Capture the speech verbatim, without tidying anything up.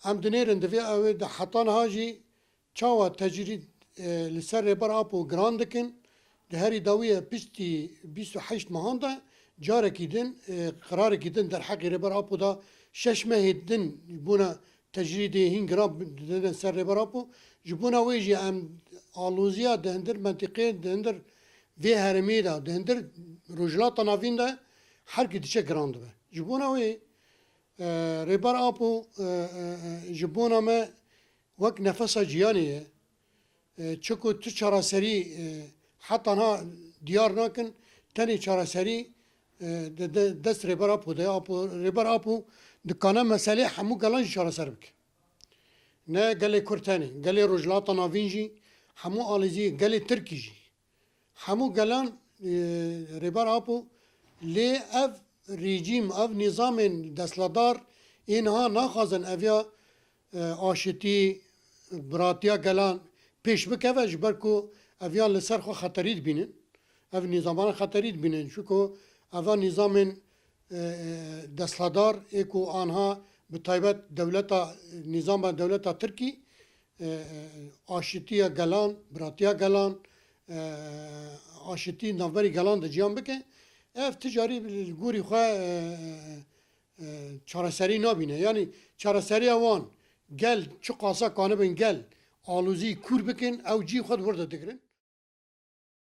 Em dinêrin divê ew ê de heta niha jî çawa tecrîd, e, li ser Rêber Apo giran dikin. Di herî dawiyê piştî bîst û heşt mehan de carekî din, e, qirarekî din derheqê Rêber Apo da şeş mehê din bona tecrîdê hîn giran didin ser Rêber Apo. Ji bona wê jî em aloziya di hindir mentîqê, di hindir vê herêmê de, di hindir Rojhilata Navîn de herkî diçe giran dibe. Ji bona wê, e, Rêber Apo, e, e, e, ji bona me wek nefesa jiyanê ye. E, çiku tu çareserî, e, heta niha diyar nakin, tenê çareserî, e, de, de, dest Rêber Apo de. Apo, Rêber Apo dikane meselê hemû gelan jî çareser bike. Ne gelê Kurd tenê, gelê Rojhilata Navîn jî, hemû alîzî, gelê Tirkî jî. Hemû gelan, e, Rêber Apo, lê ev rejîm, ev nîzamên desthilatdar ê niha naxwazin eviya, e, aşitî, biratiya gelan pêş bikeve, ji ber ku eviyan li ser xwe xeterî dibînin. Ev nîzamana xeterî dibînin. Çunku eva nîzamên, e, e, desthilatdar ê ku anha bi taybet dewleta, nîzama dewleta Tirkî, e, e, aşitiya gelan, biratiya gelan, e, aşitî navberî gelan de ciyan bike. Ev ti carî li gorî xwe, e, e, e, çareserî nabîne. Yanî çareseriya wan gel çiqasa kanibin gel alozî kûr bikin, ew cî xwe di wir de digirin.